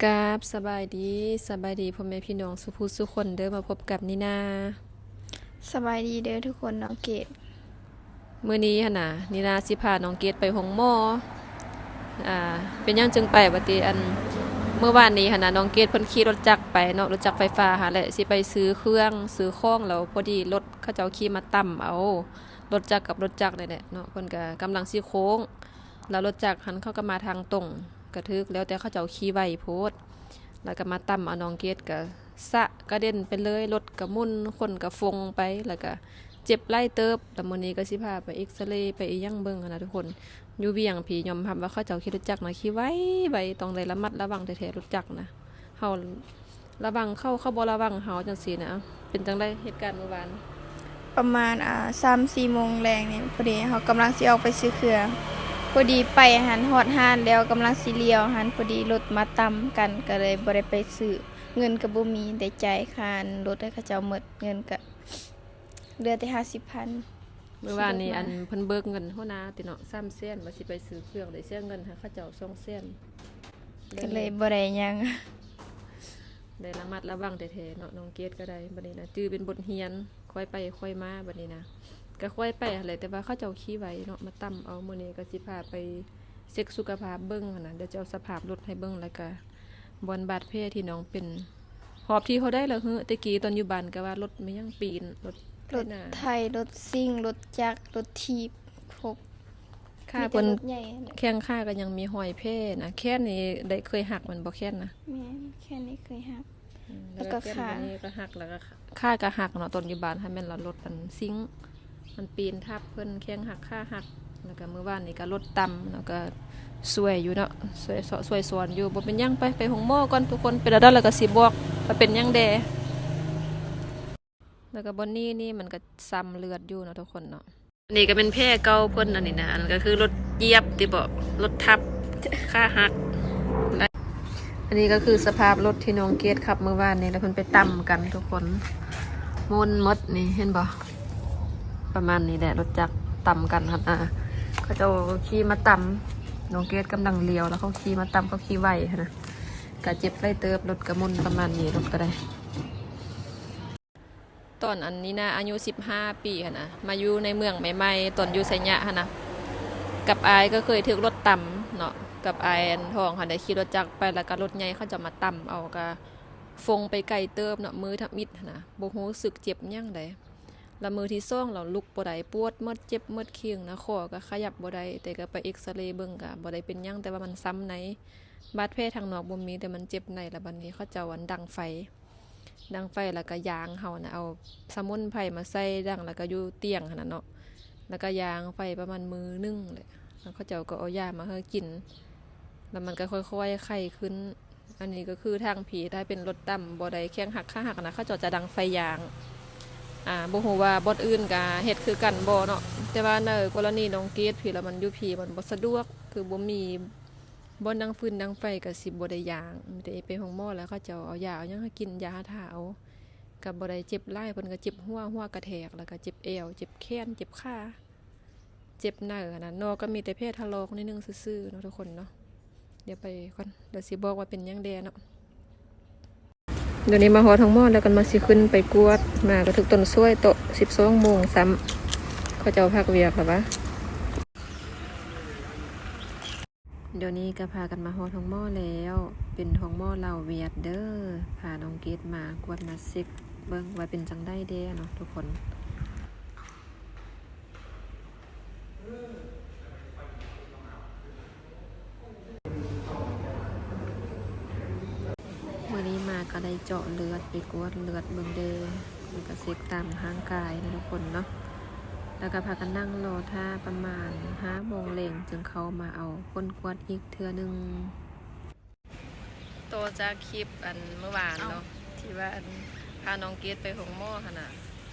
ກາບສະບາຍດີ, ສະບາຍດີພໍ່ແມ່ພີ່ນ້ອງສູ່ຜູ້ສູ່ຄົນເດີ, ມາພົບກັບນີນາ. ສະບາຍດີເດີທຸກຄົນ, ນ້ອງເກດ. ມື້ນີ້ຫັ້ນນະ ນີນາຊິພານ້ອງເກດໄປໂຮງໝໍ. ອ່າ ເປັນຫຍັງຈຶ່ງໄປວ່າຕິ? ອັນ ມື້ວານນີ້ຫັ້ນນະ ນ້ອງເກດເພິ່ນຂີ່ລົດຈັກໄປເນາະ, ລົດຈັກໄຟຟ້າຫັ້ນແຫຼະ, ຊິໄປຊື້ເຄື່ອງ ຊື້ຂອງ, ແລ້ວພໍດີລົດເຂົາເຈົ້າຂີ່ມາຕຳເອົາ ລົດຈັກກັບລົດຈັກນີ້ແຫຼະເນາະ, ເພິ່ນກະກຳລັງຊິໂຄ້ງ ແລ້ວລົດຈັກຫັ້ນເຂົາກໍມາທາງຕົງ ກະຖືກ ແລ້ວແຕ່ເຂົາເຈົ້າຂີ່ໄວໂພດ ແລ້ວກໍມາຕຳເອົານ້ອງເກດ ກະສະກະເດັນໄປເລີຍ, ລົດກະໝຸ່ນ ຄົນກະຟົງໄປ ແລ້ວກະເຈັບຫຼາຍເຕີບ. ແລ້ວມື້ນີ້ກໍຊິພາໄປເອັກສະເຣ ໄປອີ່ຫຍັງເບິ່ງຫັ້ນນະທຸກຄົນ. ຢູ່ວຽງພີ້ຍອມຮັບວ່າເຂົາເຈົ້າຂີ່ລົດຈັກນະ ຂີ່ໄວໆ, ຕ້ອງໄດ້ລະມັດລະວັງແທ້ໆ ລົດຈັກນະ. ເຮົາລະວັງເຂົາ ເຂົາບໍ່ລະວັງເຮົາ ຈັ່ງຊີ້ນະ. ເປັນຈັ່ງໃດເຫດການມື້ວານ? ປະມານ ອ່າ ສາມສີ່ໂມງແລງນີ້ ພໍດີເຮົາກຳລັງຊິອອກໄປຊື້ເຄື່ອງ, ພໍດີໄປຫັ້ນ ຮອດຮ້ານແລ້ວ ກຳລັງຊິລ້ຽວຫັ້ນ ພໍດີລົດມາຕຳກັນ ກໍເລີຍບໍ່ໄດ້ໄປຊື້. ເງິນກໍບໍ່ມີ ໄດ້ຈ່າຍຄ່າລົດໃຫ້ເຂົາເຈົ້າໝົດ, ເງິນກໍເຫຼືອແຕ່ຫ້າສິບພັນ. ມື້ວານນີ້ ຊິລົດມາ ອັນ ເພິ່ນເບີກເງິນຫົວໜ້າຕິເນາະ ສາມແສນ ວ່າຊິໄປຊື້ເຄື່ອງ, ໄດ້ເສຍເງິນໃຫ້ເຂົາເຈົ້າສອງແສນ ກໍເລີຍບໍ່ໄດ້ຫຍັງ. ໄດ້ລະມັດລະວັງແທ້ໆເນາະ ນ້ອງເກດກໍໄດ້. ບັດນີ້ນະ ຈື່ເປັນບົດຮຽນ, ຄ່ອຍໄປຄ່ອຍມາ. ບັດນີ້ນະ ກໍຄ່ອຍໄປຫັ້ນແຫຼະ, ແຕ່ວ່າເຂົາເຈົ້າຂີ່ໄວເນາະ ມາຕຳເອົາ. ມື້ນີ້ກໍຊິພາໄປເຊັກສຸຂະພາບເບິ່ງຫັ້ນນະ, ດຽວຈະເອົາສະພາບລົດໃຫ້ເບິ່ງ ແລ້ວກໍບ່ອນບາດແຜທີ່ນ້ອງເປັນ. ຮອບທີເທົ່າໃດແລ້ວຫື? ແຕ່ກີ້ຕອນຢູ່ບ້ານກໍວ່າລົດແມ່ນຫຍັງປີນ, ລົດ ລົດໄຖ ລົດຊິງ, ລົດຈັກ, ລົດຖີບ, ຄົບ. ຂ້າເພິ່ນ ມີແຕ່ລົດໃຫຍ່ຫັ້ນແຫຼະ. ແຂ້ງຂາກໍຍັງມີຮອຍແຜນະ. ແຂນນີ້ໄດ້ເຄີຍຫັກແມ່ນບໍ່? ແຂນນະ ແມ່ນ, ແຂນນີ້ເຄີຍຫັກ. ອືມ ແລ້ວກໍຂາ ແລ້ວກໍແຂນນີ້ກໍຫັກ, ແລ້ວກໍຂາກໍຫັກເນາະ. ຕອນຢູ່ບ້ານຫັ້ນແມ່ນລະລົດອັນຊິງ ມັນປີນທັບເພິ່ນ, ແຂ້ງຫັກ ຂາຫັກ. ແລ້ວກໍມື້ວານນີ້ກໍລົດຕຳ ແລ້ວກໍຊ່ວຍຢູ່ເນາະ, ຊ່ວຍ ຊ່ວຍສອນຢູ່. ບໍ່ເປັນຫຍັງ, ໄປ ໄປໂຮງໝໍກ່ອນທຸກຄົນ, ເປັນແນວໃດແລ້ວກໍຊິບອກວ່າເປັນຫຍັງແດ່. ແລ້ວກໍບ່ອນນີ້ນີ້ມັນກໍຊ້ຳເລືອດຢູ່ເນາະທຸກຄົນເນາະ. ອັນນີ້ກໍເປັນແຜເກົ່າເພິ່ນ ອັນນີ້ນະ, ອັນນັ້ນກໍຄືລົດຢຽບຕິເບາະ, ລົດທັບ ຂາຫັກ. ອັນນີ້ກໍຄືສະພາບລົດທີ່ນ້ອງເກດຂັບມື້ວານນີ້ ແລ້ວເພິ່ນໄປຕຳກັນທຸກຄົນ, ໝຸ່ນໝົດນີ້ ເຫັນບໍ່? ປະມານນີ້ແຫຼະ, ລົດຈັກຕຳກັນຫັ້ນນະ. ເຂົາເຈົ້າຂີ່ມາຕຳ, ນ້ອງເກດກຳລັງລ້ຽວ ແລ້ວເຂົາຂີ່ມາຕຳ, ເຂົາຂີ່ໄວຫັ້ນນະ, ກໍເຈັບຫຼາຍເຕີບ. ລົດກໍໝຸ່ນປະມານນີ້, ລົດກໍໄດ້. ຕອນອັນນີ້ນະ ອາຍຸສິບຫ້າປີຫັ້ນນະ, ມາຢູ່ໃນເມືອງໃໝ່ໆ ຕອນຢູ່ໄຊຍະຫັ້ນນະ, ກັບອ້າຍກໍເຄີຍຖືກລົດຕຳເນາະ, ກັບອ້າຍອັນທ້ອງຫັ້ນໄດ້ຂີ່ລົດຈັກໄປ ແລ້ວກໍລົດໃຫຍ່ເຂົາເຈົ້າມາຕຳເອົາ, ກໍຟົງໄປໄກເຕີບເນາະ, ມືທຳອິດຫັ້ນນະ, ບໍ່ຮູ້ສຶກເຈັບຫຍັງໃດ. ລະມື້ທີສອງລະລຸກບໍ່ໄດ້, ປວດໝົດ ເຈັບໝົດຄີງນະ, ຂໍ້ກໍຂະຫຍັບບໍ່ໄດ້, ແຕ່ກໍໄປເອັກສະເຣເບິ່ງກໍບໍ່ໄດ້ເປັນຫຍັງ, ແຕ່ວ່າມັນຊ້ຳໃນ, ບາດແຜທາງນອກບໍ່ມີ ແຕ່ມັນເຈັບໃນ. ລະບັດນີ້ເຂົາເຈົ້າອັນດັງໄຟ ດັງໄຟ ແລ້ວກໍຢາງເຮົານະ, ເອົາສະໝຸນໄພມາໃສ່ດັງ ແລ້ວກໍຢູ່ຕຽງຫັ້ນນະເນາະ, ແລ້ວກໍຢາງໄຟປະມານມື້ໜຶ່ງແຫຼະ, ແລ້ວເຂົາເຈົ້າກໍເອົາຢາມາໃຫ້ກິນ, ແລ້ວມັນກໍຄ່ອຍໆໄຂ້ຂຶ້ນ. ອັນນີ້ກໍຄືທາງພີ້ ຖ້າເປັນລົດຕຳບໍ່ໄດ້ແຂ້ງຫັກຂາຫັກນະ, ເຂົາເຈົ້າຈະດັງໄຟຢາງ, ອ່າ ບໍ່ຮູ້ວ່າບ່ອນອື່ນກໍເຮັດຄືກັນບໍ່ເນາະ, ແຕ່ວ່າໃນກໍລະນີນ້ອງເກດພີ້ ລະມັນຢູ່ພີ້ມັນບໍ່ສະດວກ, ຄືບໍ່ມີ ບ່ອນດັງຟືນດັງໄຟກໍຊິບໍ່ໄດ້ຢາງ, ມີແຕ່ໄປໂຮງໝໍແລ້ວເຂົາເຈົ້າເອົາຢາເອົາຫຍັງໃຫ້ກິນ, ຢາຫາທາເອົາ, ກໍບໍ່ໄດ້ເຈັບຫຼາຍ. ເພິ່ນກໍເຈັບຫົວ, ຫົວກະແທກ, ແລ້ວກໍເຈັບແອວ, ເຈັບແຂນ, ເຈັບຂາ, ເຈັບໃນຫັ້ນນະ, ນອກກໍມີແຕ່ແຜຖະລອກໜ້ອຍໜຶ່ງຊື່ໆເນາະທຸກຄົນເນາະ. ດຽວໄປກ່ອນ, ດຽວຊິບອກວ່າເປັນຫຍັງແດ່ເນາະ. ດຽວນີ້ມາຮອດໂຮງໝໍແລ້ວ ກໍມາຊິຂຶ້ນໄປກວດ, ມາກໍຖືກຕົ້ນຊວຍໂຕະ ສິບສອງໂມງຊ້ຳ, ເຂົາເຈົ້າພັກວຽກແລ້ວຫວາ. ດຽວນີ້ກໍພາກັນມາຮອດໂຮງໝໍແລ້ວ, ເປັນໂຮງໝໍລາວຫວຽດເດີ, ພານ້ອງເກດມາກວດມາເຊັກເບິ່ງວ່າເປັນຈັ່ງໃດແດ່ເນາະທຸກຄົນ. ມື້ນີ້ມາກໍໄດ້ເຈາະເລືອດ, ໄປກວດເລືອດເບິ່ງເດີ, ແລ້ວກໍເຊັກຕາມຮ່າງກາຍນະທຸກຄົນເນາະ, ແລ້ວກໍພາກັນນັ່ງລໍຖ້າປະມານຫ້າໂມງແລງ ຈຶ່ງເຂົ້າມາເອົາຜົນກວດອີກເທື່ອໜຶ່ງ. ຕໍ່ຈາກຄລິບອັນມື້ວານເນາະ ທີ່ວ່າອັນພານ້ອງເກດໄປໂຮງໝໍຫັ້ນນະ,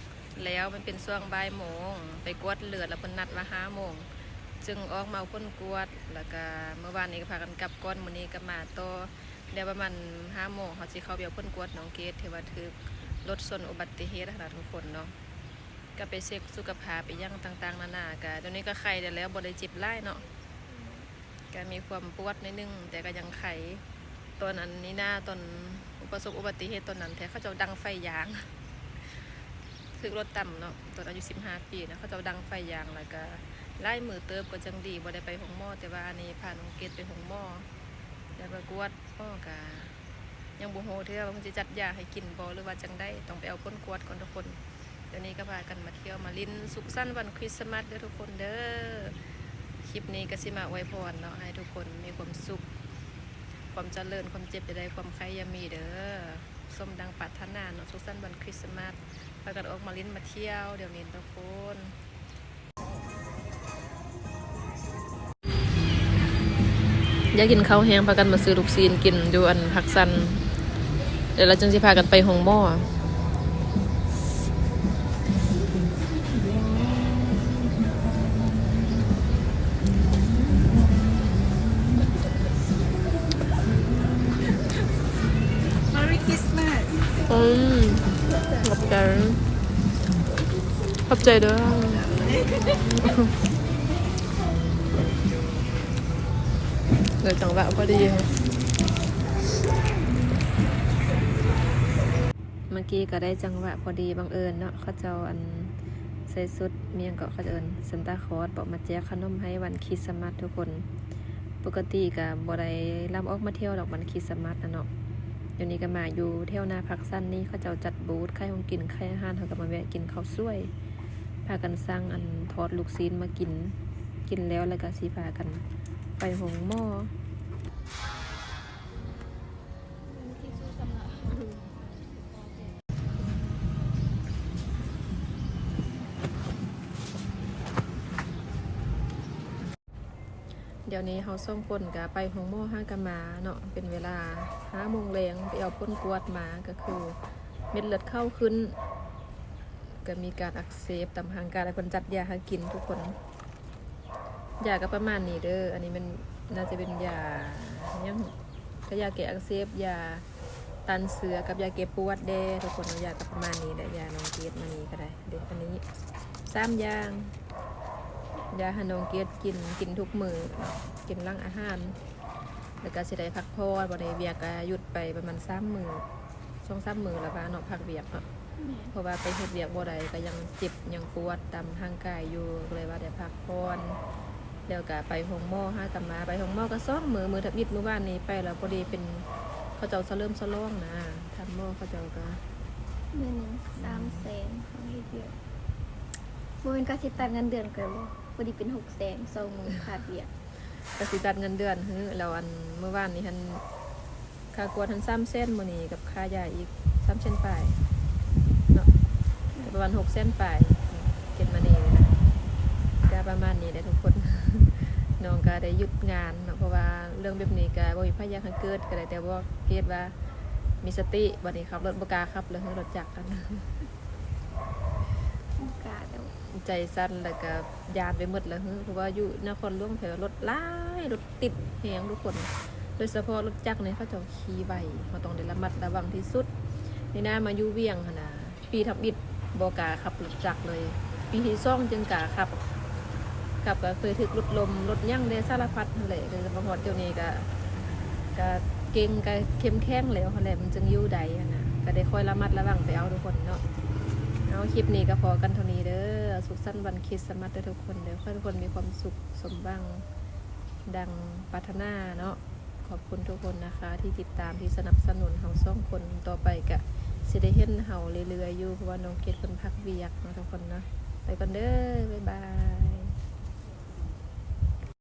ແລ້ວມັນເປັນຊ່ວງບ່າຍໂມງ ໄປກວດເລືອດ ແລ້ວເພິ່ນນັດວ່າຫ້າໂມງ ຈຶ່ງອອກມາເອົາຜົນກວດ, ແລ້ວກະມື້ວານນີ້ກໍພາກັນກັບກ່ອນ, ມື້ນີ້ກໍມາຕໍ່. ແລ້ວປະມານຫ້າໂມງ ເຮົາຊິເຂົ້າໄປເອົາຜົນກວດນ້ອງເກດ ທີ່ວ່າຖືກລົດຊົນອຸບັດຕິເຫດຫັ້ນນະທຸກຄົນເນາະ, ກໍໄປເຊັກສຸຂະພາບອີ່ຫຍັງຕ່າງໆນານາ, ກະດຽວນີ້ກໍໄຄແດ່ແລ້ວ ບໍ່ໄດ້ເຈັບຫຼາຍເນາະ. ກໍມີຄວາມປວດໜ້ອຍໜຶ່ງ ແຕ່ກໍຍັງໄຄ. ຕອນອັນນີ້ນາ ຕອນປະສົບອຸບັດຕິເຫດຕອນນັ້ນແທ້ ເຂົາເຈົ້າດັງໄຟຢາງ ຖືກລົດຕຳເນາະ ຕອນອາຍຸສິບຫ້າປີນະ ເຂົາເຈົ້າດັງໄຟຢາງ ແລ້ວກະຫຼາຍມື້ເຕີບກໍຈັ່ງດີ ບໍ່ໄດ້ໄປໂຮງໝໍ ແຕ່ວ່າອັນນີ້ພານ້ອງເກດໄປໂຮງໝໍ ແລ້ວກໍກວດໝໍກະ ຍັງບໍ່ຮູ້ເທື່ອວ່າເພິ່ນຊິຈັດຢາໃຫ້ກິນບໍ່ ຫຼືວ່າຈັ່ງໃດ ຕ້ອງໄປເອົາຜົນກວດກ່ອນທຸກຄົນ. ດຽວນີ້ກໍພາກັນມາທ່ຽວມາຫຼິ້ນ ສຸກສັນວັນຄຣິດສະມັດເດີທຸກຄົນເດີ. ຄລິບນີ້ກໍຊິມາອວຍພອນເນາະ ໃຫ້ທຸກຄົນມີຄວາມສຸກ ຄວາມຈະເລີນ ຄວາມເຈັບຢ່າໄດ້ ຄວາມໄຂ້ຢ່າມີເດີ ສົມດັ່ງປາດຖະໜາເນາະ. ສຸກສັນວັນຄຣິດສະມັດ ພາກັນອອກມາຫຼິ້ນມາທ່ຽວດຽວນີ້ທຸກຄົນ. ຢາກກິນເຂົ້າແຮງ ພາກັນມາຊື້ລູກຊີ້ນກິນຢູ່ອັນພັກສັນ ແລ້ວລະຈຶ່ງຊິພາກັນໄປໂຮງໝໍ. Merry Christmas. ອືມ ຂອບໃຈ ຂອບໃຈເດີ. ໄດ້ຈັງຫວະພໍດີ ເມື່ອກີ້ກໍໄດ້ຈັງຫວະພໍດີ ບັງເອີນເນາະ ເຂົາເຈົ້າອັນໃສ່ຊຸດ ມີຫຍັງເກາະ ເຂົາເອີ້ນ ຊານຕາຄອສເບາະ ມາແຈກຂະໜົມໃຫ້ວັນຄຣິດສະມັດທຸກຄົນ. ປົກກະຕິກະບໍ່ໄດ້ລຳອອກມາທ່ຽວດອກ ວັນຄຣິດສະມັດນະເນາະ. ດຽວນີ້ກໍມາຢູ່ແຖວໜ້າພັກສັນນີ້ ເຂົາເຈົ້າຈັດບູດຂາຍຂອງກິນ ຂາຍອາຫານ ເຮົາກໍມາແວະກິນເຂົ້າສວຍ ພາກັນສັ່ງອັນທອດລູກຊີ້ນມາກິນ ກິນແລ້ວ ແລ້ວກໍຊິພາກັນໄປໂຮງໝໍ. ດຽວນີ້ເຮົາສອງຄົນກະໄປໂຮງໝໍຫາກະມາເນາະ ເປັນເວລາຫ້າໂມງແລງ ໄປເອົາຜົນກວດມາ ກະຄືເມັດເລືອດຂາວຂຶ້ນ ກະມີການອັກເສບຕາມຮ່າງກາຍ ແລ້ວເພິ່ນຈັດຢາໃຫ້ກິນທຸກຄົນ. ຢາກະປະມານນີ້ເດີ ອັນນີ້ແມ່ນ ໜ້າຈະເປັນຢາຫຍັງ ກະຢາແກ້ອັກເສບ ຢາ ຕ້ານເຊື້ອກັບຢາແກ້ປວດແດ່ທຸກຄົນເນາະ. ຢາກໍປະມານນີ້ແຫຼະ ຢານ້ອງເກດມື້ນີ້ກໍໄດ້ເດ້ ອັນນີ້ສາມຢ່າງ ຢາໃຫ້ນ້ອງເກດກິນ ກິນທຸກມື້ເນາະ ກິນຫຼັງອາຫານ ແລ້ວກໍຊິໄດ້ພັກຜ່ອນ. ບັດນີ້ວຽກກໍຢຸດໄປປະມານສາມມື້ ສອງສາມມື້ແລ້ວວ່າເນາະ ພັກວຽກເນາະ ແມ່ນ ເພາະວ່າໄປເຮັດວຽກບໍ່ໄດ້ ກໍຍັງເຈັບຍັງປວດຕາມຮ່າງກາຍຢູ່ ກໍເລີຍວ່າໄດ້ພັກຜ່ອນ. ແລ້ວກະໄປໂຮງໝໍຫາກະມາ ໄປໂຮງໝໍກະສອງມື້ ມື້ທຳອິດມື້ວານນີ້ໄປແລ້ວ ພໍດີເປັນ ເຂົາເຈົ້າສະເຫຼີມສະຫຼອງນະ ທ່ານໝໍເຂົາເຈົ້າກະ ມື້ໜຶ່ງສາມແສນ ເຮົາເຮັດວຽກ ບໍ່ແມ່ນກະຊິຕັດເງິນເດືອນຂ້ອຍບໍ່? ພໍດີເປັນຫົກແສນ ສອງມື້ຂາດວຽກ ກະຊິຕັດເງິນເດືອນ. ແລ້ວອັນມື້ວານນີ້ຫັ້ນ ຄ່າກວດຫັ້ນສາມແສນ ມື້ນີ້ກັບຄ່າຢາອີກສາມແສນປາຍເນາະ ປະມານຫົກແສນປາຍ ເກັບມານີ້ນະ ກະປະມານນີ້ແຫຼະທຸກຄົນ. ນ້ອງກະໄດ້ຢຸດງານເນາະ ເພາະວ່າເລື່ອງແບບນີ້ກະບໍ່ມີໃຜຢາກໃຫ້ເກີດ ກະໄດ້ແຕ່ບອກເກດວ່າມີສະຕິ. ບັດນີ້ຂັບລົດບໍ່ກ້າຂັບແລ້ວ ລົດຈັກຫັ້ນ ບໍ່ກ້າແລ້ວ ໃຈສັ່ນ ແລ້ວກະຢ້ານໄປໝົດແລ້ວ ເພາະວ່າຢູ່ນະຄອນຫຼວງແທ້ ລົດຫຼາຍ ລົດຕິດແຮງທຸກຄົນ ໂດຍສະເພາະລົດຈັກນີ້ ເຂົາເຈົ້າຂີ່ໄວ ເຮົາຕ້ອງໄດ້ລະມັດລະວັງທີ່ສຸດ. ນີ້ນະ ມາຢູ່ວຽງຫັ້ນນະ ປີທຳອິດບໍ່ກ້າຂັບລົດຈັກເລີຍ ປີທີສອງຈຶ່ງກ້າຂັບ ຂັບກໍເຄີຍຖືກລົດລົ້ມ ລົດຫຍັງແດ່ ສາລະພັດຫັ້ນແຫຼະ. ແຕ່ມາຮອດດຽວນີ້ກະ ກະເກັ່ງ ກະເຂັ້ມແຂງແລ້ວຫັ້ນແຫຼະ ມັນຈຶ່ງຢູ່ໄດ້ຫັ້ນນະ ກະໄດ້ຄອຍລະມັດລະວັງໄປເອົາທຸກຄົນເນາະ. ເອົາ ຄລິບນີ້ກໍພໍກັນເທົ່ານີ້ເດີ ສຸກສັນວັນຄຣິດສະມັດເດີທຸກຄົນເດີ ຂໍໃຫ້ທຸກຄົນມີຄວາມສຸກສົມຫວັງ ດັ່ງປາດຖະໜາເນາະ. ຂອບຄຸນທຸກຄົນນະຄະທີ່ຕິດຕາມ ທີ່ສະໜັບສະໜູນເຮົາສອງຄົນ ຕໍ່ໄປກະຊິໄດ້ເຫັນເຮົາເລື້ອຍໆຢູ່ ເພາະວ່ານ້ອງເກດເພິ່ນພັກວຽກເນາະທຸກຄົນເນາະ. ໄປກ່ອນເດີ ບາຍບາຍ.